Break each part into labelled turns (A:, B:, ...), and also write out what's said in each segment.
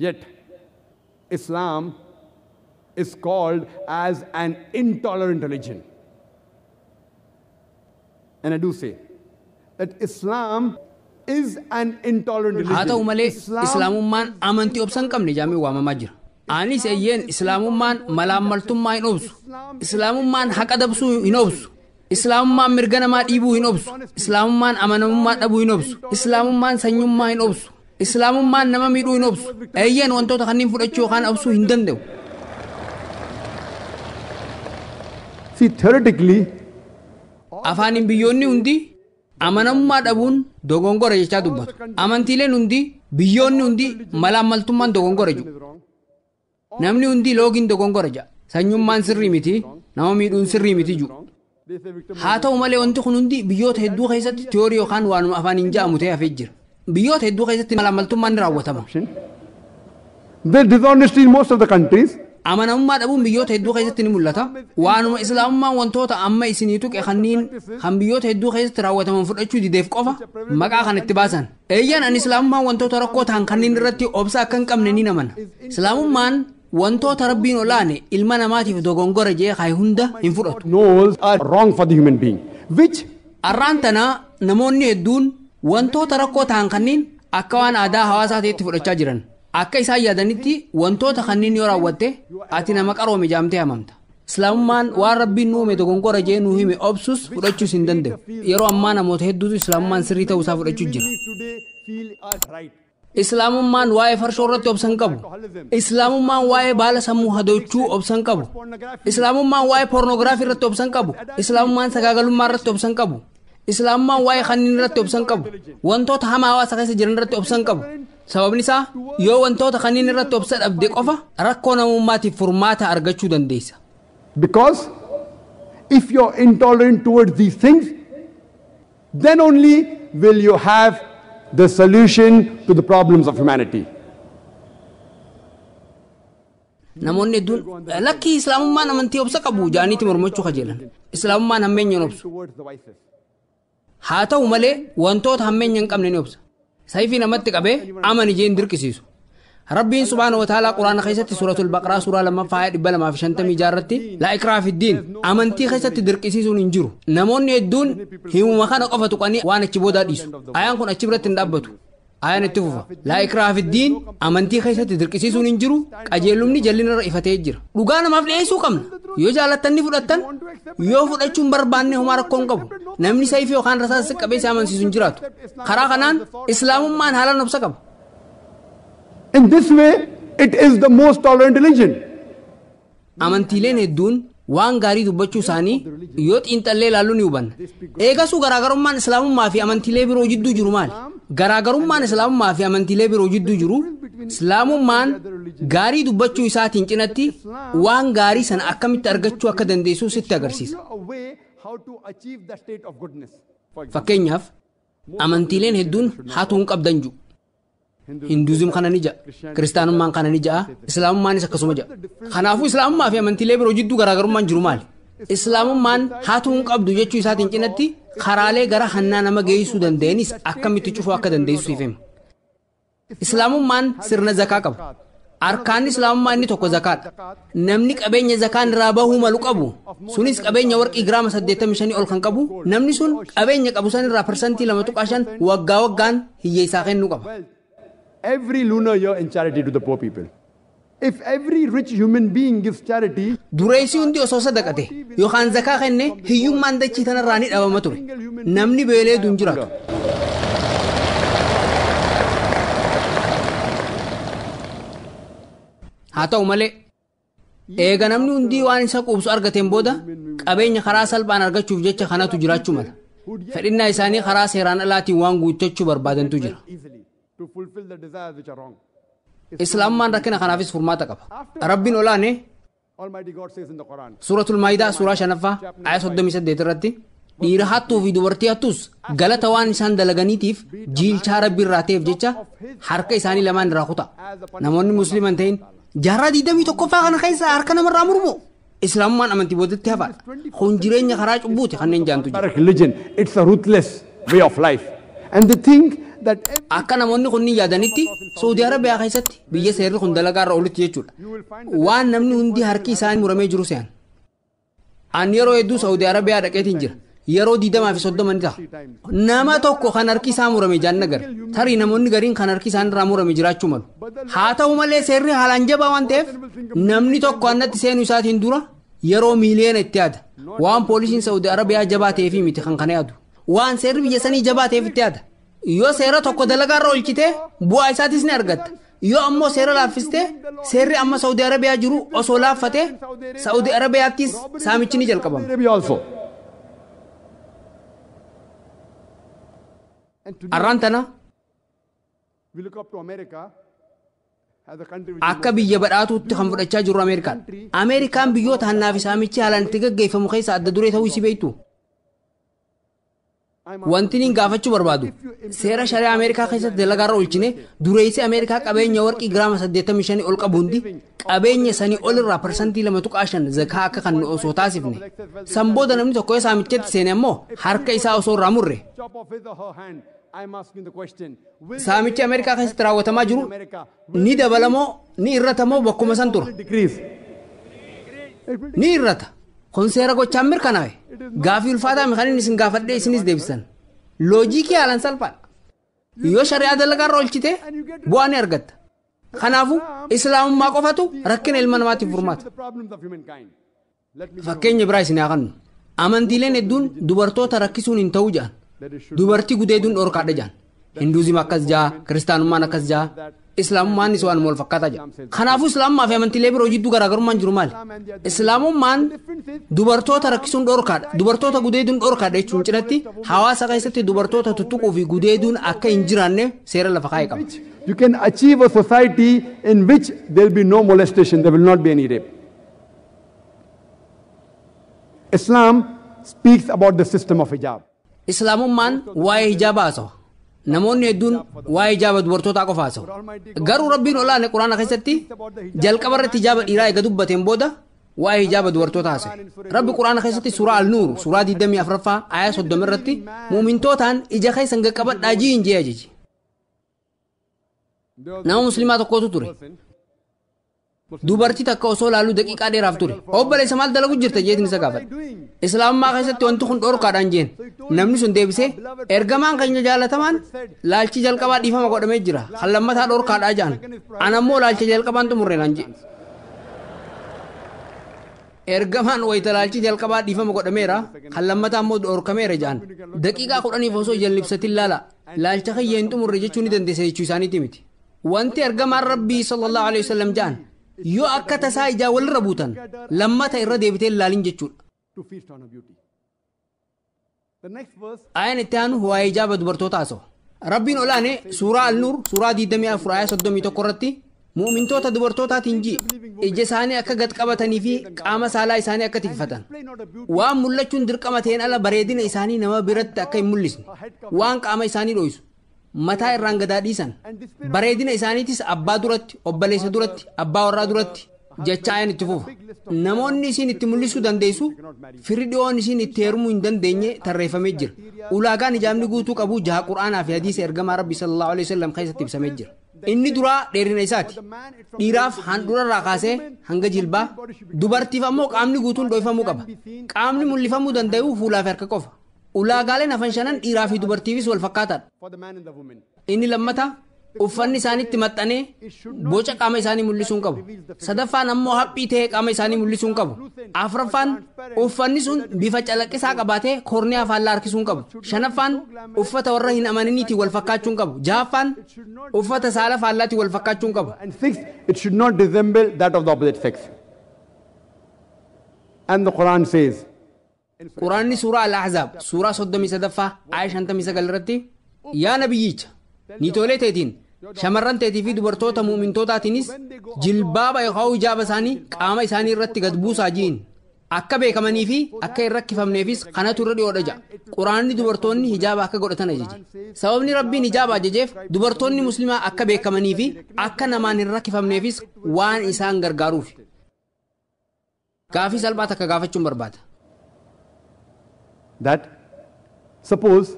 A: Yet, Islam is called as an intolerant religion. And I do say that Islam is an intolerant
B: Haa
A: religion.
B: ta'u malee Islaamummaan amantii obsa hin qabne jaamee waamamaa jira. Anis eeyyeen Islaamummaan malaammaltummaa hin obsu. Islaamummaan haqa dabsuu hin obsu. Islaamummaan mirga namaa dhiibuu hin obsu. Islaamummaan amanamummaa dhabuu hin obsu. Islaamummaan sanyummaa hin obsu. Islaamummaan nama miidhuu hin obsu. Eeyyeen wantoota kanneen fudhachuu yookaan obsuu hin danda'u.
A: See, theoretically,
B: Afaaniin biyyoonni hundi amanamummaa dhabuun dogongora jechaa dubbatu. Amantiileen hundi biyyoonni hundi malaammaltummaan dogongora jedhu. Namni hundi loogiin dogongora jedha. Sanyummaan sirrii miti, nama miidhuun sirrii miti jedhu. Haa ta'u malee wanti kun hundi biyyoota hedduu keessatti tiyoorii yookaan waanuma afaan hin ja'amu ta'ee hafee jira. Biyyoota hedduu keessatti malaammaltummaan ni raawwatama.
A: There's dishonesty in most of the countries.
B: Amanamummaa dhabuun biyyoota hedduu keessatti ni mul'ata. Waanuma Islaamummaan wantoota amma isinii tuqe kanneen kan biyyoota hedduu keessatti raawwataman fudhachuu dideef qofa maqaa kan itti baasan. Eeyyaan ani Islaamummaan wantoota rakkoo ta'an kanneen irratti obsa akka hin qabne ni amana. Islaamummaan wantoota Rabbiin olaane ilma namaatiif dogongora jee kaay hunda hin fudhatu.
A: Knows are wrong for the human being. Which
B: Arraan tana namoonni hedduun wantoota rakkoo ta'an kanneen akka waan aadaa hawaasaa ta'etti fudhachaa jiran. Akka isaan yaadanitti wantoota kanneen yoo raawwatte ati nama qaroome jaamtee hamamta. Islaamummaan waan Rabbiin nu uume dogongora jee nu hime obsus fudhachuus hin danda'u. Yeroo ammaa namoota hedduutu Islaamummaan sirrii ta'uu isaa fudhachuu jira. Islaamummaan waa'ee farshoo irratti obsa hin qabu. Islaamummaan waa'ee baala sammuu hadochuu obsa hin qabu. Islaamummaan waa'ee poornoogiraafii irratti obsa hin qabu. Islaamummaan sagaagalummaa irratti obsa hin qabu. Islaamummaan waa'ee kanneen irratti obsa hin qabu. Wantoota hamaa hawaasa keessa jiran irratti obsa hin qabu. Sababni isaa yoo wantoota kanneen irratti obsa dhabde qofa rakkoo namummaatiif furmaata argachuu dandeessa.
A: Because if you're intolerant towards these things, then only will you have the solution to the problems of humanity.
B: Namoonni hedduun lakkii Islaamummaan amantii obsa qabu jaaniitti mormachuu kajeelan. Islaamummaan hammeenya hin obsu. Haa ta'u malee wantoota hammeenya hin qabne ni obsa. Sayfii namatti qabee amani jeen dirqisiisu. Rabbiin subhaanahu wa ta'aalaa Quraana keessatti suuratul Baqaraa suuraa lammaffaa aaya dhibba lamaa fi shantamii jaha irratti laa ikraaha fiddiin amantii keessatti dirqisiisuun hin jiru. Namoonni hedduun himuma kana qofa tuqanii waan achi boodaa dhiisu. Ayaan kun achi biratti hin dhaabbatu. Ayaan itti fufa. Laa ikraaha fiddiin amantii keessatti dirqisiisuun hin jiru. Qajeelumni jallinarra ifatee jira. Dhugaa namaaf dhiyeessuu qabna. Yoo jaalattan ni fudhattan, yoo fudhachuu hin barbaanne homaa rakkoo hin qabu. Namni sayfii yookaan rasaasa qabee si amansiisu hin jiraatu. Karaa kanaan Islaamummaan haalaan obsa qaba.
A: In this way, it is the most tolerant religion.
B: Amantiileen hedduun waan gaarii dubbachuu isaanii yoo xiinxallee ilaallu ni hubanna. Eegasuu garaagarummaan Islaamummaa fi amantiilee biroo jidduu jiru maali? Garaagarummaan Islaamummaa fi amantiilee biroo jidduu jiru Islaamummaan gaarii dubbachuu isaatiin cinatti waan gaarii sana akkamitti argachuu akka dandeessu sitti agarsiisa. Fakkeenyaaf amantiileen hedduun hatuu hin qabdan jiru. Hinduuzim kana ni ja'a, Kiristaanummaan kana ni ja'a, Islaamummaanis akkasuma ja'a. Kanaafuu Islaamummaa fi amantiilee biroo jidduu garaagarummaan jiru maali? Islaamummaan hatuu hin qabdu jechuu isaatiin cinatti karaalee gara hannaa nama geessuu danda'anis akkamitti cufuu akka dandeessu siif hima. Islaamummaan sirna zakaa qaba. Arkaanni Islaamummaa inni tokko zakaadha. Namni qabeenya zakaan irraa bahuu malu qabu, sunis qabeenya warqii giraama saddeettamii shanii ol kan qabu, namni sun qabeenya qabu san irraa parsantii lama tuqaa shan waggaa waggaan hiyyeessaa kennuu qaba.
A: Every lunar year in charity to the poor people. If every rich human being gives charity,
B: Dureessi hundi osoo sadaqate yookaan zakaa kenne hiyyummaan dachii tanarraa ni dhabama ture. Namni beelee duun jiraatu. Haa ta'u malee eega namni hundi waan isa quubsu argateen booda qabeenya karaa salphaan argachuuf jecha kanatu jiraachuu mala. Fedhinnaa isaanii karaa seeraan alaatiin waan guuttachuu barbaadantu jira. Islaamummaan rakkina kanaafis furmaata qaba. Rabbiin olaane Suuratul Maayidaa suuraa shanaffaa aaya soddomii saddeet irratti dhiira hattuu fi dubartii hattuus galata waan isaan dalaganiitiif jiilchaa Rabbi irraa ta'eef jecha harka isaanii lamaan irraa kuta. Namoonni musliima hin ta'in jaarraa digdamii tokkoffaa kana keessa harka namarraa murmu. Islaamummaan amantii boodatti hafaadha. Kun jireenya karaa cubbuuti kanneen jaantu jira.
A: Religion, it's a ruthless way of life. And they think that
B: Akka namoonni kunniin yaadanitti Saudi Arabiyaa keessatti biyya seerri kun dalagaa irra oolutti jechuudha. Waan namni hundi harki isaanii muramee jiru se'an. Ani yeroo hedduu Saudi Arabiyaa dhaqeetiin jira. Yeroo 20 fi 30 ni ta'a. Nama tokko kan harki isaa murame jaan agarra. Tarii namoonni gariin kan harki isaan irraa murame jiraachuu malu. Haa ta'u malee, seerri haalaan jabaa waan ta'eef namni tokko annatti seenuu isaatiin dura yeroo miiliyoona itti yaada. Waan poolisiin Saudi Arabiyaa jabaa ta'eefi miti kan kana yaadu. Waan seerri biyya sanii jabaa ta'eef itti yaada. Yoo seera tokko dalagaa irra oolchite, bu'aa isaatis ni argatta. Yoo ammoo seera laaffiste, seerri amma Saudi Arabiyaa jiru osoo laaffate, Saudi Arabiyaattis saamichi ni jalqabama.
A: Arabia also. And today
B: Arraan tana
A: we look up to America as a country which is
B: akka biyya badhaatuutti kan fudhachaa jirru Ameerikaan. Ameerikaan biyyoota hannaa fi saamichi haalaan itti gaggeeffamu keessa adda duree ta'uu isii beektu. Wanti niin gaafachuu barbaadu, seera shari'aa Ameerikaa keessatti dalagaa irra oolchine, dureessi Ameerikaa qabeenya warqii giraama 85 ol qabu hundi qabeenya sanii ol irraa 2.5% zakaa akka kan osoo taasifne, san booda namni tokko yoo saamichatti seene ammoo harka isaa osoo irraa murre,
A: chop off his or her hand. I'm asking the question. Will
B: saamichi Ameerikaa keessatti raawwatamaa jiru ni dabalamoo, ni irratamoo, bakkuma san tura?
A: Decrease? It will
B: Ni irrata. Kun seera gochaan mirkanaa'e. Gaafii ulfaataa kan inni isin gaafadhee isinis deebisan. Loojikii haalaan salphaadha. Yoo shari'aa dalagaa irra oolchite, bu'aa ni argatta. Kanaafuu islaamummaa qofatu rakkina ilma namaatiif furmaata.
A: The problems of humankind. Let me
B: Fakkeenya biraa isin haa kennu. Amantiileen hedduun dubartoota rakkisuun hin ta'uu jedhan. Dubartii gudeeduun dhorkaadha jedhan. Hinduuzim akkas jaa, kiristaanummaan akkas jaa, islaamummaanis waan wal fakkaataa jedha. Kanaafuu islaamummaa fi amantiilee biroo jidduu garaagarummaan jiru maali? Islaamummaan dubartoota rakkisuun dhorkaadha. Dubartoota gudeeduun dhorkaadha jechuun cinatti hawaasa keessatti dubartoota tuttuquu fi gudeeduun akka hin jiraanne seera lafa kaa'e qaba.
A: Which you can achieve a society in which there will be no molestation, there will not be any rape. Islam speaks about the system of hijab.
B: Islaamummaan waa'ee hijaaba haasawa. Namoonni hedduun waa'ee hijaaba dubartootaa qofa haasawu. Garuu Rabbiin olaane Quraana keessatti jalqaba irratti hijaaba dhiiraa eega dubbateen booda waa'ee hijaaba dubartootaa haasa'e. Rabbi Quraana keessatti suuraa Al-Nuur suuraa 24ffaa aayaa 30 irratti muumintootaan ija keessan qaqqabadhaa jiin jee ajaje. Nama musliimaa tokkotu ture. Dubartii takka osoo laaluu daqiiqaa dheeraaf ture. "Obboleessa, maal dalagu jirta?" jeetiin isa gaafadhe. "Islaamummaa keessatti wanti kun dhorkaadhaan" jeen. Namni sun deebisee, "Ergamaan keenya jaalatamaan laalchi jalqabaa dhiifama godhamee jira. Kan lammataa dhorkaadhaa jaan. Ana ammoo laalcha jalqabaan xumurre" naan jee. Ergamaan wayita laalchi jalqabaa dhiifama godhameera, kan lammataa immoo dhorkameera jaan, daqiiqaa 10f osoo jalibsatin laala, laalcha kiyya hin xumurre jechuu ni dandeessa jechuu isaaniiti miti. Wanti ergamaan Rabbii sallallahu alaihi wasallam jaan, yoo akka tasaa ijaa walirra buutan, lammata irra deebitee ilaalin jechuudha.
A: To feast on her beauty. The next verse
B: Ayaan itti aanu waa'ee hijaaba dubartoota haasawa. Rabbiin olaane suuraa Al-Nuur suuraa 24 ayaa 31 irratti mu'mintoota dubartootaatiin ji ija isaanii akka gad qabatanii fi qaama saalaa isaanii akka tikfatan, waan mul'achuun dirqama ta'een ala bareedina isaanii nama biratti akka hin mul'isne, waan qaama isaanii dho'isu mataa irraan gadaa dhiisan, bareedina isaaniitis abbaa duratti, obboleessa duratti, abbaa warraa duratti jecha ayaan itti fufa. Namoonni isiin itti mul'isuu dandeessu, firri dhiyoon isiin itti heerumuu hin dandeenye tarreeffamee jira. Ulaagaan hijaabni guutuu qabu jaha Qur'aanaa fi hadiisa ergamaa Rabbi sallallahu alaihi wasallam keessatti ibsamee jira. Inni duraa dheerina isaati. Dhiiraaf handhuurarraa kaasee hanga jilbaa, dubartiif ammoo qaamni guutuun dho'ifamuu qaba. Qaamni mul'ifamuu danda'u fuulaa fi harka qofa. Ulaagaaleen hafan shanan dhiiraa fi dubartiifis wal fakkaataadha.
A: For the man and the woman.
B: Inni lammataa uffanni isaanitti maxxanee boca qaama isaanii mul'isuu hin qabu. Sadaffaan ammoo haphii ta'ee qaama isaanii mul'isuu hin qabu. Afuraffaan uffanni sun bifa calaqqisaa qabaatee korniyaa faallaa harkisuu hin qabu. Shanaffaan uffata warra hin amaniniitiin wal fakkaachuu hin qabu. Jahaffaan uffata saala faallaatiin wal fakkaachuu hin qabu.
A: And sixth, it should not resemble that of the opposite sex. And the Quran says,
B: Quraanni suuraa Al-Ahzaab suuraa 33ffaa aaya 59 irratti, "Yaa nabiyyicha, niitoolee teetiin, shamarran teetii fi dubartoota mu'mintootaatiinis jilbaaba yookaan hijaaba isaanii qaama isaanii irratti gad buusaa jiin. Akka beekamanii fi akka hin rakkifamneefis kanatu irra dhiyoodha" ja'a. Quraanni dubartoonni hijaaba akka godhatan ajaje. Sababni Rabbiin hijaaba ajajeef dubartoonni muslimaa akka beekamanii fi akka namaan hin rakkifamneefis waan isaan gargaaruuf. Gaafii salphaa takka gaafachuun barbaada.
A: That suppose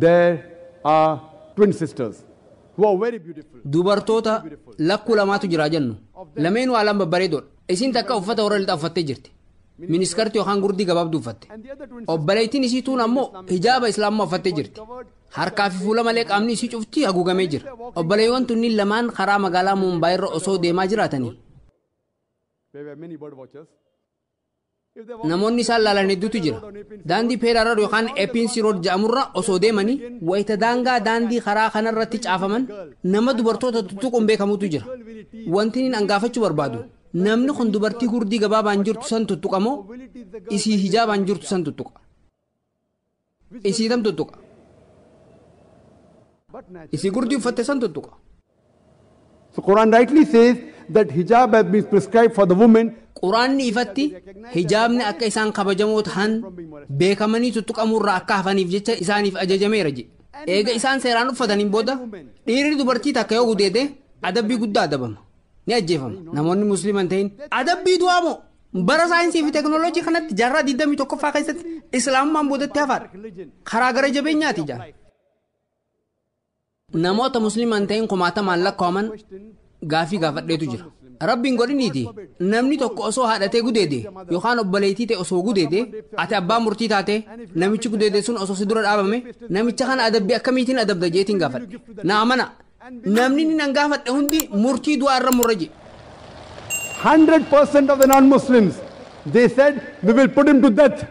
A: there are Twin sisters who are very beautiful.
B: Dubartoota lakkuu lamaatu jira jennu. Lameenuu haalaan babbareedoodha. Isiin takka uffata warra lixaa uffattee jirti. Miniskartii yookaan gurdii gabaabduu uffatte.
A: And the other twin sister
B: Obboleettiin isii tuun ammoo hijaaba islaamaa uffattee jirti. Harkaa fi fuula malee qaamni isii cuftii haguugamee jira. Obboleewwan tunniin lamaan karaa magaalaa Muumbaay irra osoo deemaa jiraatanii
A: There were many bird watchers. If they walk
B: namoonni isaan laalan hedduutu jira. Daandii Peerarar yookaan Epiinsi Rood jedhamurra osoo deemanii wayita daangaa daandii karaa kanarratti caafaman nama dubartoota tuttuquun beekamutu jira. Wanti inni angaafachuu barbaadu namni kun dubartii gurdii gabaabaan jirtu san tuttuqamoo
A: will it teach the girl
B: isii hijaabaan jirtu san tuttuqa? Isii tam tuttuqa?
A: But naturally.
B: Isii gurdii uffatte san tuttuqa?
A: So Quran rightly says that hijab has been prescribed for the women.
B: Quraanni ifatti hijaabni akka isaan kabajamoo ta'an beekamanii tuttuqamuurraa akka hafaniif jecha isaaniif ajajameera jedhe. Eega isaan seeraan uffataniin booda dhiirri dubartii takka yoo gudeede adabbii guddaa adabama. Ni ajjeefama. Namoonni musliima hin ta'in adabbii du'aa moo bara saayinsii fi teekinooloojii kanatti jaarraa 21ffaa keessatti islaamummaan boodatti hafaadha. Karaa gara jabeenyaati jaan. Namoota musliima hin ta'in kumaatamaan lakkaa'aman gaafii gaafadheetu jira. Rabbiin godhiniiti namni tokko osoo haadhatee gudeede yookaan obboleettii ta'e osoo gudeede ati abbaa murtii taate namichi gudeede sun osoo si dura dhaabame namicha kana adabbii akkamiitiin adabda jeetiin gaafadhe. Na amana namni inni nan gaafadhe hundi murtii du'aa irra murra jedhe.
A: 100% of the non-Muslims, they said, we will put him to death.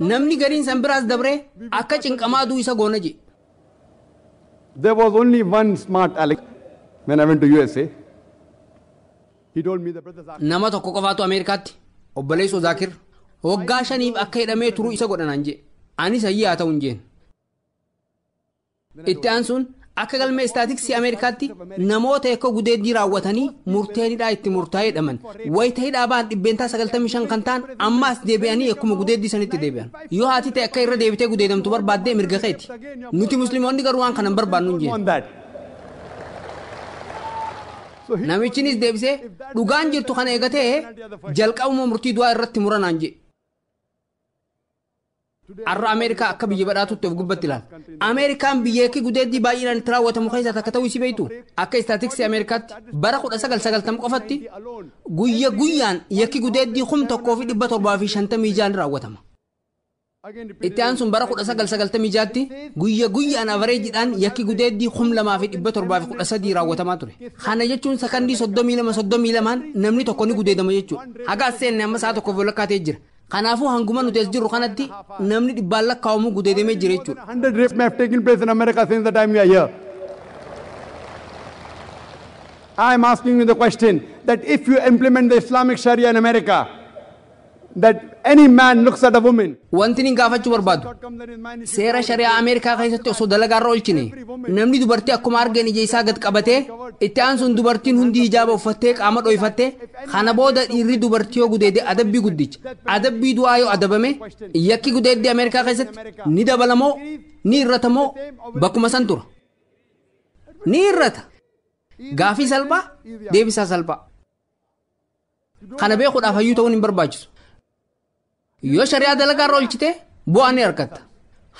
B: Namni gariin san biraas dabree akka cinqamaa du'u isa goona jedhe.
A: There was only one smart aleck when I went to USA. He told me the brothers are
B: Nama tokko qofaatu Ameerikaatti obboleessoo Zaakir waggaa 5 akka hidhamee turuu isa godhanaan jedhe. Anis hayyii haa ta'u hin jeen. Itti aansuun akka galmee istaatiksii Ameerikaatti namoota yakka gudeeddii raawwatanii murteen hidhaa itti murtaa'ee hidhaman wayita hidhaa ba'an 95% kan ta'an ammaas deebi'anii akkuma gudeeddii sanitti deebi'an. Yoo haati ta'e akka irra deebitee gudeedamtu barbaaddee mirga keeti. Nuti musliimoonni garuu waan kana hin barbaannu hin jeen.
A: on that. So he
B: Namichinis deebisee dhugaan jirtu kana eegatee jalqabuma murtii du'aa irratti muranaan jedhe. Har'a Ameerikaa akka biyya badhaatutti of gubbatti ilaala. Ameerikaan biyya yakki gudeeddii baay'inaan itti raawwatamu keessaa takka ta'uu isii beektu. Akka istaatiksii Ameerikaatti bara 1990 qofatti guyya guyyaan yakki gudeeddii 1756 raawwatama.
A: again
B: Itti aansuun bara 1996tti guyya guyyaan avareejiidhaan yakki gudeeddii 2713 raawwatamaa ture. Kana jechuun sakandii 32 namni tokko ni gudeedama jechuudha. Haga as seenne amma sa'a tokkoof walakkaa ta'ee jira. Kanaafuu hanguma nuti as jirru kanatti namni dhibbaan lakkaa'amu gudeedamee jira jechuudha.
A: 100 rapes may have taken place in America since the time we are here. I am asking you the question that if you implement the Islamic Sharia in America, that any man looks at a woman,
B: Wanti inni gaafachuu barbaadu
A: thought comes in his mind, he
B: seera shari'aa Ameerikaa keessatti osoo dalagaarra oolchine namni dubartii akkuma argeen ija isaa gad qabatee itti aansuun dubartiin hundi hijaaba uffattee qaama dho'ifattee kana booda dhiirri dubartii yoo gudeede adabbii guddicha adabbii du'aa yoo adabame yakki gudeeddii Ameerikaa keessatti ni dabalamoo ni irratamoo bakkuma san tura. Ni irrata. Gaafii salphaa deebisaa salphaa. Kana beekuudhaaf hayyuu ta'uun hin barbaachisu. Yoo shari'aa dalagaarra oolchite bu'aa ni argatta.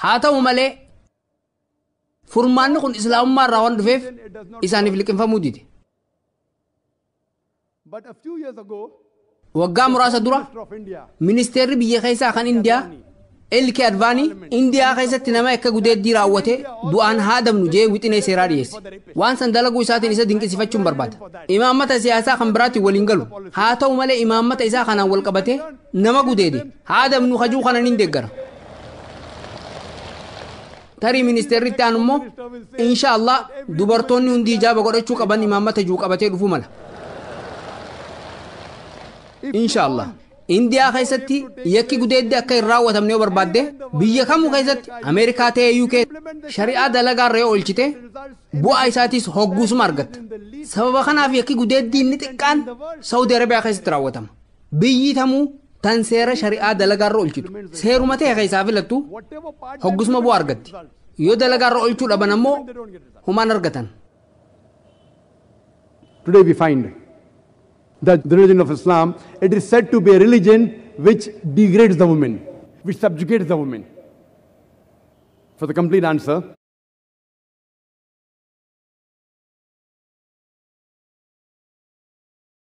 B: Haa ta'u malee furmaanni kun islaamummaa irraa waan dhufeef isaaniif liqinfamuu dide.
A: But a few years ago,
B: Waggaa muraasa dura
A: Minister of India,
B: ministeerri biyya keessaa kan Indiyaa L.K. Advaanii Indiyaa keessatti nama akka gudeeddii raawwate du'aan haadamnu jee wixinee seeraa dhiyeesse. Waan san dalaguu isaatiin isa dinqisiifachuun barbaada. Imaammata siyaasaa kan biraatiin waliin galu. Haa ta'u malee imaammata isaa kanaan wal qabatee nama gudeede haadamnu kajuu kana ni deeggara. Tarii ministeerri itti aanu immoo insha Allah dubartoonni hundi hijaaba godhachuu qaban imaammata juu qabatee dhufuu mala. Insha Allah. Indiyaa keessatti yakki gudeeddi akka hin raawwatamne yoo barbaadde biyya kamuu keessatti Ameerikaa ta'ee UK shari'aa dalagaarra yoo oolchite bu'aa isaatiis hogguusuma argatta. Sababa kanaaf yakki gudeeddii inni xiqqaan Saawudi Arabiyaa keessatti raawwatama. Biyyi tamuu tan seera shari'aa dalagaarra oolchitu seeruma ta'e keessaa filattu hogguusuma bu'aa argatti. Yoo dalagaarra oolchuu dhaban ammoo humaan argatan.
A: Today we find that the religion of Islam, it is said to be a religion which degrades the woman, which subjugates the woman. For the complete answer,